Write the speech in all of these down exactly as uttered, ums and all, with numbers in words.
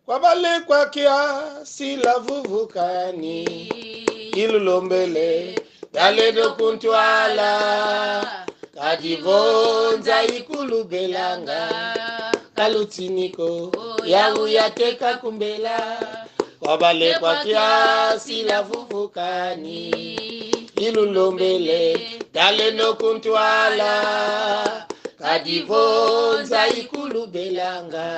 Kwa bale kwa kiasila vuvukani, ilulombele, taleno ku ntwala, kadi vo nza ikulubelanga, kalutini ko, yau yateka kumbela. Kwa bale kwa kiasila vuvukani, ilulombele, taleno ku ntwala, kadi vo nza ikulubelanga,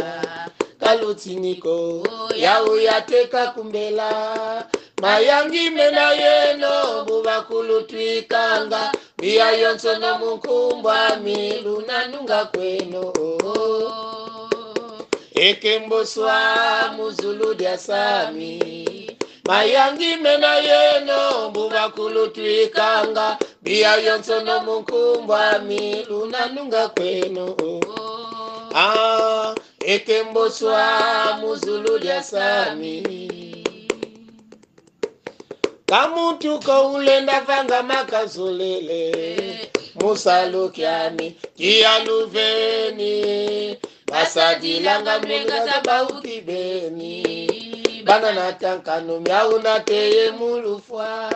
kalutini ko, yau yateka kumbela. Mayangi mena yeno, mbu bakulutwikanga, bia yonsono mu nkumbu ami, luna nunga kweno. Ekemboswa mu zulu dia sami. Mayangi mena yeno, mbu bakulutwikanga, bia yonsono mu nkumbu ami, luna nunga kweno. Ah, ekemboswa mu zulu dia sami. Ka muntu ko ulenda vanga makazolele, mu salu kiami kia luveni, basadilanga menga za bau kibeni, bana nata nkanu miau nateye mu lufwa.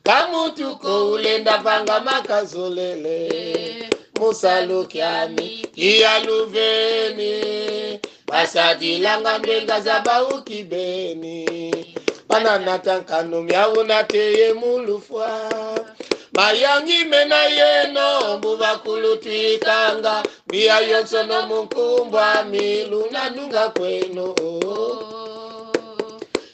Ka muntu ko ulenda vanga makazolele, mu salu kiami kia luveni, basadilanga menga za bau kibeni, bana nata nkanu miau nateye mu lufwa. Mayangi mena yeno, mbu bakulutwikanga, bia yonsono mu nkumbu ami, luna nunga kweno.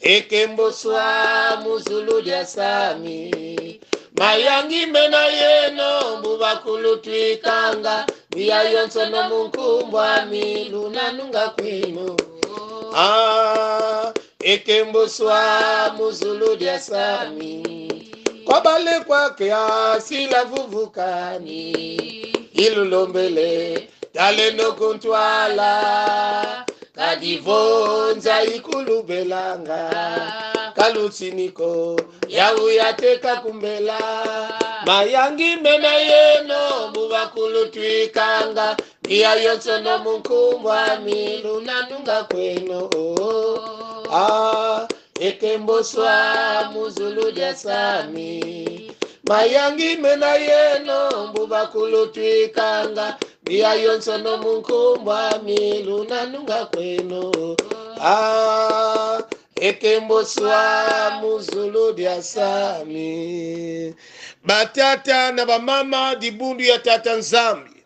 Ekemboswa mu zulu dia sami. Mayangi mena yeno, mbu bakulutwikanga, bia yonsono mu nkumbu ami, luna nunga kweno. Ah, ekemboswa mu zulu dia sami. Kwa bale kwa kiasila vuvukani, ilulombele, taleno ku ntwala, kadi vo nza ikulubelanga, kalutini ko, yau yateka kumbela. Mayangi mena yeno, mbu bakulutwikanga, bia yonsono mu nkumbu ami, luna nunga kweno. Ah, ekemboswa mu zulu dia sami. Mayangi mena yeno, mbu bakulutwikanga, bia yonsono mu nkumbu ami, luna nunga kweno. Ah, ekemboswa mu zulu dia sami. Batata na bamama, dibundu ya Tata Nzambi.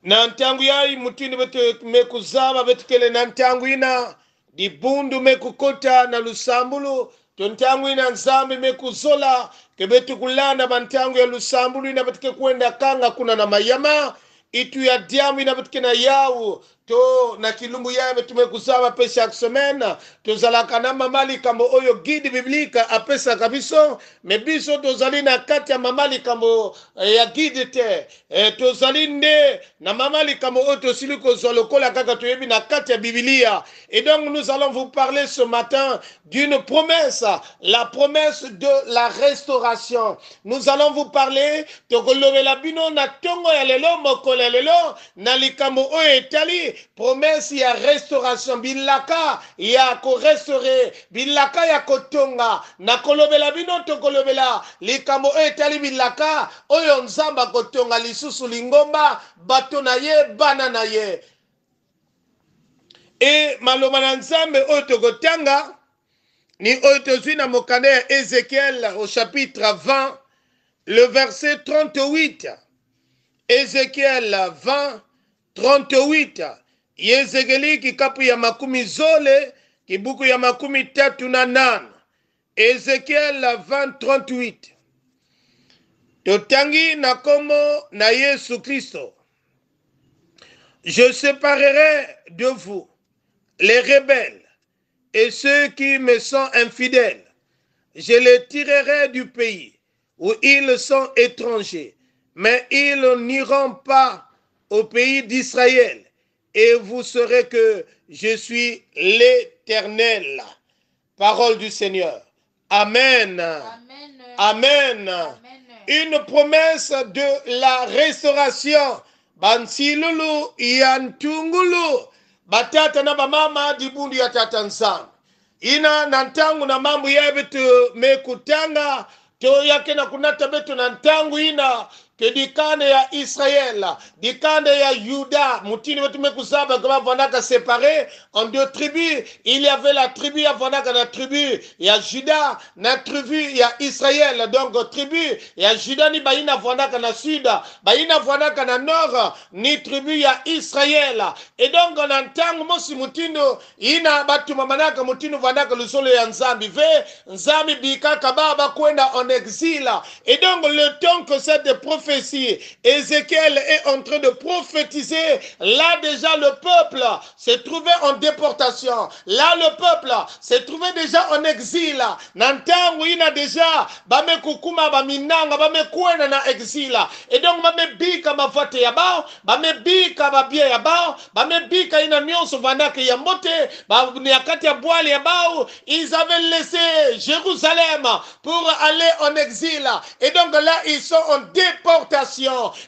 Na ntangu yayi, mutindu beto me kuzaba, beto kele na ntangu ina, dibundu me kukota na lusambulu, to ntangu ina Nzambi me kuzola, ke beto kulanda bantangu ya lusambulu ina beto ke kwenda kanga kuna na Mayama, itu ya diambu ina beto ke na yau, to na kilumbu yayi beto me kuzaba mpe chaque semaine, tozalaka na mama likambo oyo guide biblique apesaka biso, mais biso tozali na kati ya mama likambo, eh, ya guide te. Eh, tozali nde na mama likambo oyo tosili kozwa lokola kaka toyebi na kati ya Biblia. Et donc, nous allons vous parler ce matin d'une promesse, la promesse de la restauration. Nous allons vous parler, tokolobela bino na ntongo ya lelo, mokolo ya lelo, na likambo oyo etali promesse ya restauration, bilaka ya ko restaurer, bilaka ya kotonga. Nakolobela bino, tokolobela likambo oyo etali bilaka oyo Nzambe akotonga lisusu lingomba, bato na ye, bana na ye. E maloba na Nzambe oyo tokotanga ni oyo tozwi na mokanda ya Ezekiel au chapitre vingt, le verset trente-huit. Ezekiel vingt, trente-huit. Ezekeli kikapu ya makumi zole, kibuku ya makumi tatu na nana. Ezekiel vingt, trente-huit. Totangi na kombo na Yesu Kristo. Je séparerai de vous les rebelles et ceux qui me sont infidèles. Je les tirerai du pays où ils sont étrangers, mais ils n'iront pas au pays d'Israël, et vous saurez que je suis l'Éternel. Parole du Seigneur. Amen. Amen. Amen. Amen. Une promesse de la restauration. Bansilulu ya ntungulu. Batata na bamama, dibundu ya Tata Nzambi. Yina na ntangu na mambu yayi beto me kutanga, to ya ke na kunata beto na ntangu yina, que dikanda ya Israël, dikanda ya Yuda, mutindu beto me kuzaba que ba vwandaka séparés en deux tribus. Il y avait la tribu ya vwandaka na tribu ya Juda, na tribu ya Israël. Donc, tribu ya Juda ni bayina vwandaka na sud, bayina vwandaka na nord ni tribu ya Israël. Et donc, na ntangu mosi, mutindu yina ba tumamanaka, mutindu vwandaka luzolo ya Nzambi ve, Nzambi bikaka ba, ba kwenda en exil. Et donc, le temps que cette prophétie, Ézéchiel est en train de prophétiser, là déjà le peuple se trouvait en déportation. Là, le peuple se trouvait déjà en exil. Na ntangu yina déjà, ba me kukuma baminanga, ba me kwenda na exil. Et donc, ba me bika mavwate ya bawu, ba me bika ba biens ya bawu, ba me bika yina nyonso vwandaka ya mbote, ba, na kati ya bwala ya bawu. Ils avaient laissé Jérusalem pour aller en exil. Et donc là, ils sont en déportation.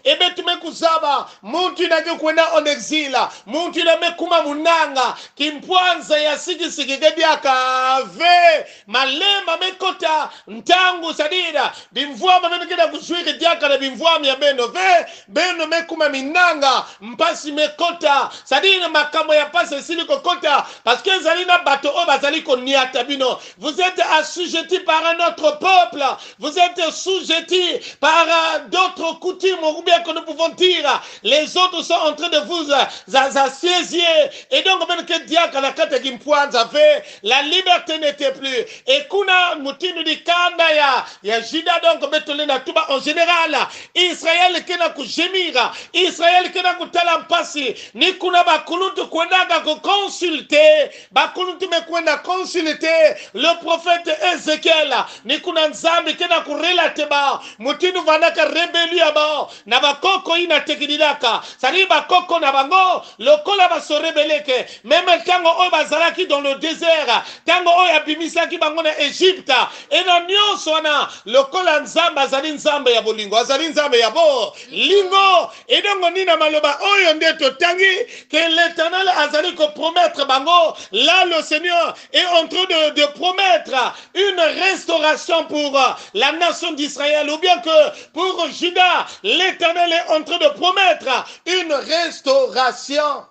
Et beto me kuzaba, muntu yina ke kwenda en exil, muntu yina me kuma munanga, kimpwanza ya sikisiki ke diaka ve. Malema me kota, ntangu, c'est-à-dire, bimvwama beno ke na kuzwika diaka na bimvwama ya beno ve, beno me kuma minanga, mpasi me kota, c'est-à-dire makambu ya mpasi esili kukota, parce que ezali na bato oyo bazali konyata bino. Vous êtes assujettis par un autre peuple, vous êtes assujettis par, euh, d'autres coutumes, ou bien que nous pouvons dire, les autres sont en train de vous, euh, a-, assiéger. Et donc, beno ke diaka na kati ya kimpwanza ve, la liberté n'était plus. Et kuna, mutindu dikanda ya, ya Juda, donc, beto lenda tuba en général, Israël ke na kugémir, Israël ke na kutala mpasi, ni kuna bakuluntu kwendaka kuconsulter, bakuluntu me kwenda consulter le prophète Ézéchiel, ni kuna Nzambi ke na kurelater bawu mutindu vwandaka rébellion ya bawu na bakoko yina tekidilaka. C'est-à-dire bakoko na bango, lokola ba se rebeller que, même ntangu oyo bazalaki dans le désert, ntangu oyo abimisaki bango na Égypte, et na nyonso wana, lokola Nzambi azali Nzambi ya bolingo, azali Nzambi ya bolingo. Et donc, ni na maloba oyo nde totangi que l'Éternel azali kopromettre bango. Là, le Seigneur est en train de, de promettre une restauration pour, euh, la nation d'Israël, ou bien que pour Juda, l'Éternel est en train de promettre une restauration.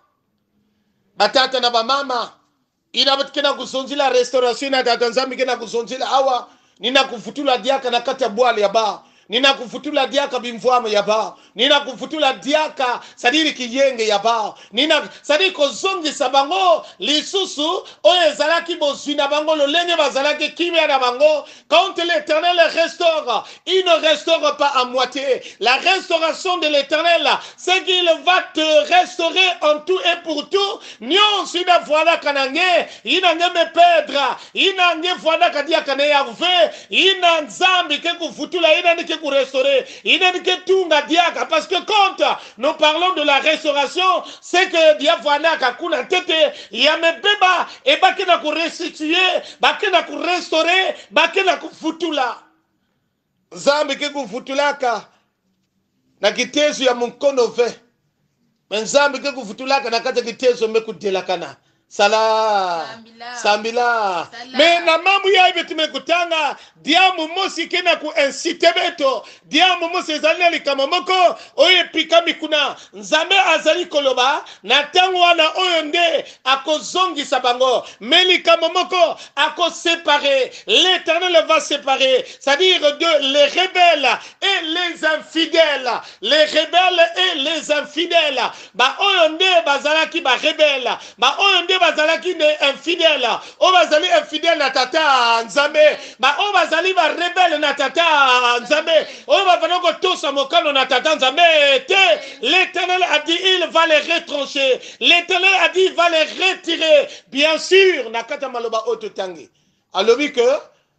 Batata na bamama, yina beto ke na kuzonzila, restauration yina Tata Nzambi ke na kuzonzila awa, ni na kuvutula diaka na kati ya bwala ya bawu, ni na kuvutula diaka bimvwama ya bawu, ni na kuvutula diaka, c'est-à-dire kiyenge ya bawu, ni na, c'est-à-dire kozongisa bango lisusu oyo ezalaki bozwi na bango, lolenge bazalaki, kimia na bango. Quand l'Éternel restaure, il ne restaure pas à moitié. La restauration de l'Éternel, c'est qu'il va te restaurer en tout et pour tout. Nyonso yina vwandaka na nge, yina nge me perdre, yina nge vwandaka diaka na yawu ve, yina Nzambi ke kuvutula, yina ni ke kurestaurer, yina ni ke tunga diaka. Parce que quand nous parlons de la restauration, c'est que dia vwandaka kuna ntete ya me beba, et ba ke na kurestituer, ba ke na kurestaurer, ba ke na kuvutula. Nzambi ke kuvutulaka na kitezo ya munkono ve. Mais Nzambi ke kuvutulaka na kati ya kitezo me kudelakana. Sala. Sambila. Sambila. Sala. Mais na mambu yayi beto me kutanga, diambu mosi ke na ku-inciter beto. Diambu mosi, ezali na likambo moko oyo epikami kuna. Nzambe azali koloba, na ntangu wana oyo nde akozongisa bango. Mais likambo moko, ako séparer. L'Éternel va séparer, c'est-à-dire de les rebelles et les infidèles. Les rebelles et les infidèles. Ba oyo nde bazalaki ba rebelles. Ba oyo nde bazalaki nde infidèles. Oyo bazali infidèle na Tata Nzambe. Ba oyo bazali ba rebelles na Tata Nzambe. Oyo bavanda kotosa mokano na Tata Nzambe te. L'Éternel a dit, il va les retrancher. L'Éternel a dit, il va les retirer. Bien sûr, na kati ya maloba oyo totangi, alobi que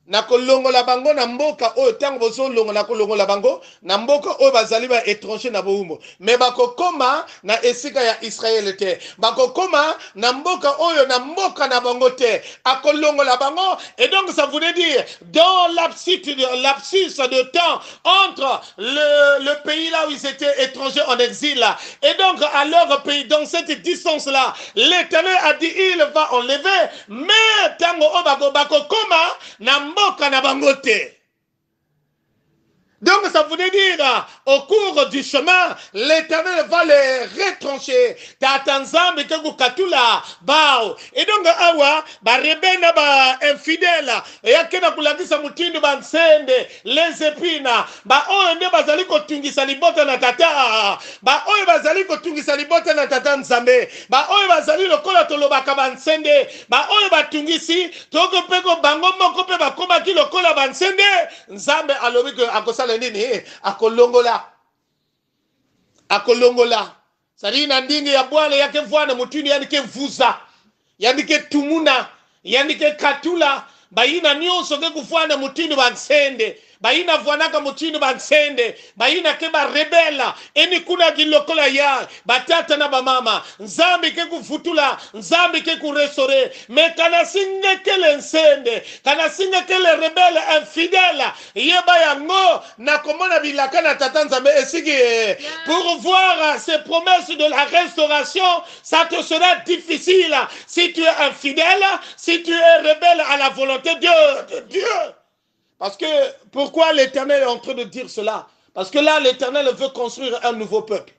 Nakolongola bango na mboka oyo, ntango bozolongo-, nakolongola bango na mboka oyo bazali ba étrangers na bowumbu. Mais bakokoma na esika ya Israël te. Bakokoma na mboka oyo, na mboka na bango te. Akolongola bango. Et donc, ça voudrait dire, dans lapsus de, lapsus de temps entre le, le pays là où ils étaient étrangers en exil là, et donc à leur pays, dans cette distance-là, l'Éternel a dit, il va enlever, mais ntango oyo bako-, bakokoma na mboka na bango te. Donc, ça voulait dire, euh, au cours du chemin, l'Éternel va les retrancher. Tata Nzambi ke kukatula bawu. Et donc, awa, ba rebelles na ba infidèles, ya ke na kulakisa mutindu ba nsende, les épines, baoyo nde bazali kotungisa libota na Tata, baoyo bazali kotungisa libota na Tata Nzambe, baoyo bazali, lokola tolobaka, ba nsende, baoyo batungisi, to ke mpe ko bango moko mpe bakomaki lokola ba nsende. Nzambe alobi ke akosala nini? Akolongola. Akolongola. C'est-à-dire, na ndinga ya bwala, ya ke vwanda mutindu yandi ke vuza, yandi ke tumuna, yandi ke katula bayina nyonso ke kuvwanda mutindu ba nsende, bayina vwandaka mutindu ba nsende, bayina ke ba rebelles. Et ni kuna ki lokola ya, batata na bamama, Nzambi ke kuvutula, Nzambi ke kurestaurer. Mais kana si nge kele nsende, kana si nge kele rebelle, infidèle, yeba yango, nakomona bilaka na Tata Nzambe esiki, eh, pour voir, euh, ces promesses de la restauration, ça te sera difficile si tu es infidèle, si tu es rebelle à la volonté de, de Dieu. Parce que, pourquoi l'Éternel est en train de dire cela? Parce que là, l'Éternel veut construire un nouveau peuple.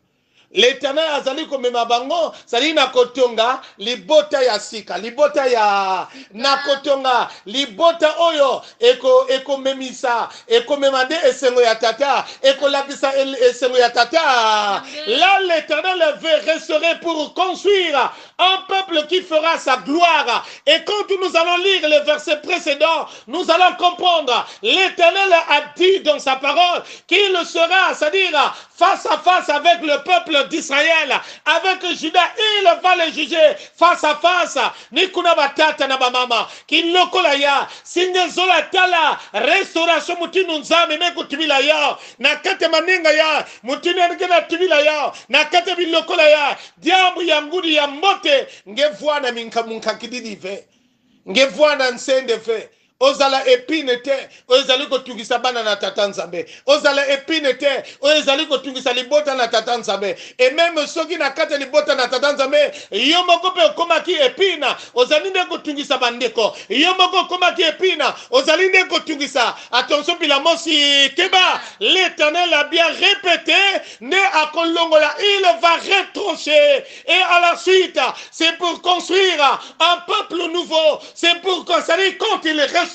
L'Éternel azali komema bango, azali na kotonga libota ya sika, libota ya, na kotonga libota oyo eko-, ekomemisa, ekomema nde esengo ya Tata, ekolakisa el-, esengo ya Tata. Amen. Là, l'Éternel veut restaurer pour construire un peuple qui fera sa gloire. Et quand nous allons lire les versets précédents, nous allons comprendre. L'Éternel a dit dans sa parole qu'il sera, c'est-à-dire face à face avec le peuple d'Israël, avec Juda, il va les juger face à face. Ni kuna, batata na bamama, ki lokola ya, si nge zola tala restauration mutindu Nzambi me kutubila yawu, na kati ya maninga ya, mutindu yandi ke na tubila yawu, na kati ya bi lokola ya, diambu ya ngudi ya mbote, nge vwanda minka-, munkakididi ve. Nge vwanda nsende ve. Ozala épine te, oyo ezali kotungisa bana na Tata Nzambe. Ozala épine te, oyo ezali kotungisa libota na Tata Nzambe. Et même soki na kati ya libota na Tata Nzambe, yo moko mpe okomaki épine, ozali nde kotungisa bandeko. Yo moko okomaki épine, ozali nde kotungisa. Attention, bila mosi, keba. L'Éternel a bien répété, nde akolongola, il va retrancher. Et à la suite, c'est pour construire un peuple nouveau. C'est pourquoi, c'est-à-dire, quand il restaure,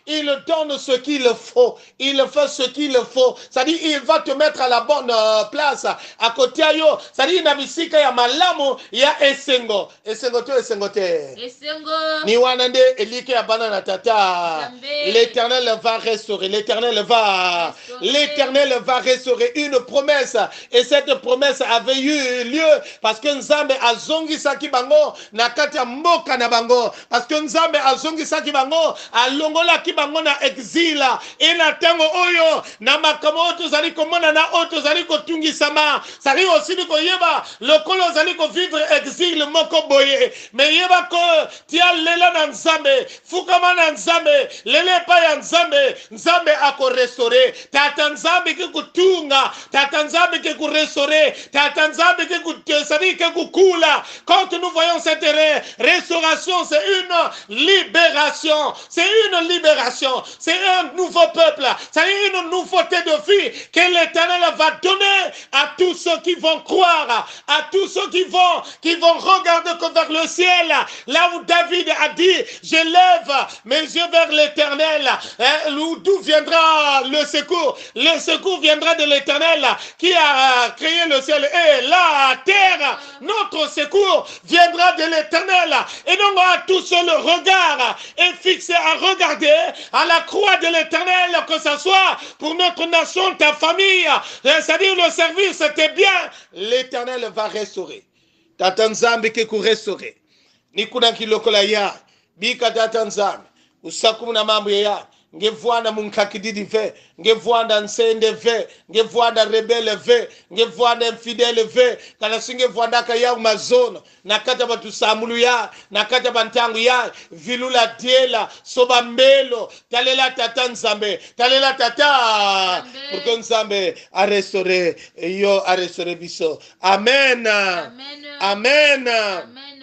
il donne ce qu'il faut. Il fait ce qu'il faut. C'est-à-dire, il va te mettre à la bonne, euh, place. À côté ya yo, c'est-à-dire, na bisika ya malamu, ya esengo. Esengo to esengo te? Esengo. Ni wana nde elikya ya bana na Tata. Nzambe. L'Éternel va restaurer. L'Éternel va, restaurer. L'Éternel va restaurer une promesse. Et cette promesse avait eu lieu parce que Nzambe azongisaki bango na kati ya mboka na bango. Parce que Nzambe azongisaki bango, alongolaki bango na exil. Et na ntango oyo, na makambo oyo tozali komona na oyo tozali kotungisama, c'est-à-dire osili koyeba lokola ozali kovivre exil moko boye. Mais yeba que tu as lela na Nzambe, fukama na Nzambe, lela epai ya Nzambe, Nzambe akorestaurer. Tata Nzambe ke kutunga, Tata Nzambe ke kurestaurer, Tata Nzambe ke ku-, c'est-à-dire ke kukula. Quand nous voyons cette ré-, restauration, c'est une libération. C'est une libération. C'est un nouveau peuple. C'est une nouveauté de vie que l'Éternel va donner à tous ceux qui vont croire, à tous ceux qui vont, qui vont regarder que vers le ciel, là où David a dit, j'élève mes yeux vers l'Éternel, hein, où, d'où viendra le secours? Le secours viendra de l'Éternel qui a créé le ciel et la terre. Notre secours viendra de l'Éternel. Et donc, à tous ceux, le regard est fixé à regarder à la croix de l'Éternel, que ce soit pour notre nation, ta famille, c'est-à-dire le service, tes biens, l'Éternel va restaurer. Tata Nzambe ke kurestaurer. Ni kuna ki lokola ya, bika Tata Nzambe, usakumuna mambu ya ya, Nge vwanda munkakididi ve, nge vwanda nsende ve, nge vwanda rebelle ve, nge vwanda infidèle ve, kana si nge vwandaka yau mazono, na kati ya batusambulu yai, na kati ya bantangu yai, vilula diela, soba mbelo, talela Tata Nzambe, talela Tata, Nzambe. Pour que Nzambe a restaurer yo, a restaurer biso. Amen. Amen. Amen. Amen.